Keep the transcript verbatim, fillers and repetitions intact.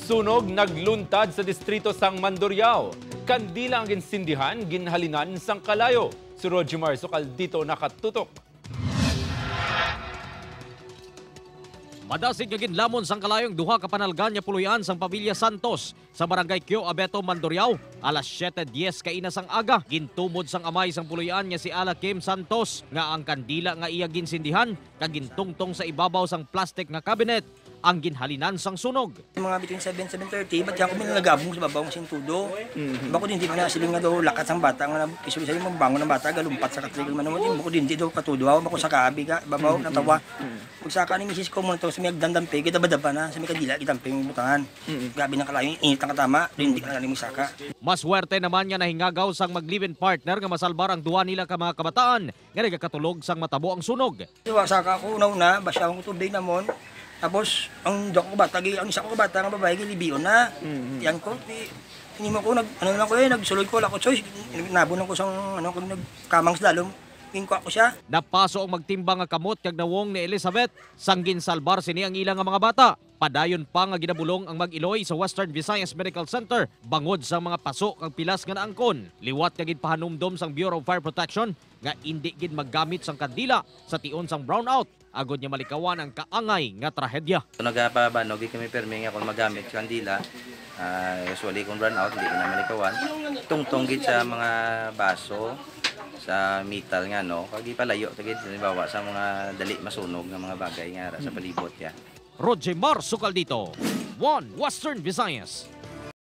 Sunog nagluntad sa distrito sang Mandurriao. Kandila ang ginsindihan, ginhalinan sang kalayo. Si Rogemar Sukaldito nakatutok. Madasig nga ginlamon sang kalayo ang duha ka panalgan nga puloy-an sang pamilya Santos sa Barangay Kyo Abeto, Mandurriao, alas siete diez kaina sang aga. Gintumod sang amay sang puloy-an nga si Ala Kim Santos nga ang kandila nga iya ginsindihan kag gintungtong sa ibabaw sang plastic nga cabinet ang ginhalinan sang sunog. Mga between seven, seven thirty, ba't ako may nagabong sa babaw nga sintudo? Mhm. Bako din, di man na siling nga daw lakat sang bata nga nag-, isulisay yung mabangon ng bata, galumpat sa katril man naman, bako din, di daw katudo ako, bako sa kaabi ka, babaw, Mhm. natawa. Mhm. Pagsaka ni misis ko, muna to, sa may agdan dampe, gidaba-daba na, sa may kadila, gidampe yung butangan. Mhm. Grabe ng kalayo, init ang katama, din, di ka na rin magsaka. Mas werte naman nga nahingagaw sang mag-live-in partner nga masalbar ang duha nila ka mga kabataan nga nagakatulog sang matabo ang sunog. Iwasa ka ako, una-una, basyaw ko tubig namon. Tapos, ang duha ko bata, gi-, ang isa ko bata nga babae, gilibion na. Mhm. Yan ko, di, hindi mo ko, nag, ano lang ko eh, nagsulod ko, wala ko choice. Nabon ako sa, ano, kung nagkamang sa dalom, ginkuha ko siya. Napaso ang magtimbang nga kamot kag nawong ni Elizabeth, sang ginsalbar sini ang ila nga mga bata. Padayon pa nga ginabulong ang mag-iloy sa Western Visayas Medical Center bangod sa mga paso kag pilas nga naangkon. Liwat nga ginpahanumdom sang Bureau of Fire Protection nga indi gid maggamit sang kandila sa tion sang brownout, agod nga malikawan ang kaangay nga trahedya. So, nagapabanog gid kami permi nga kung magamit sa kandila, ah, usually kung brownout, hindi na malikawan. Tungtong gid sa mga baso, sa metal nga, no? Kag ipalayo ta gid, halimbawa, sa mga dali masunog nga mga bagay nga ara sa palibot, ya. Rogemar Sukaldito, One Western Visayas.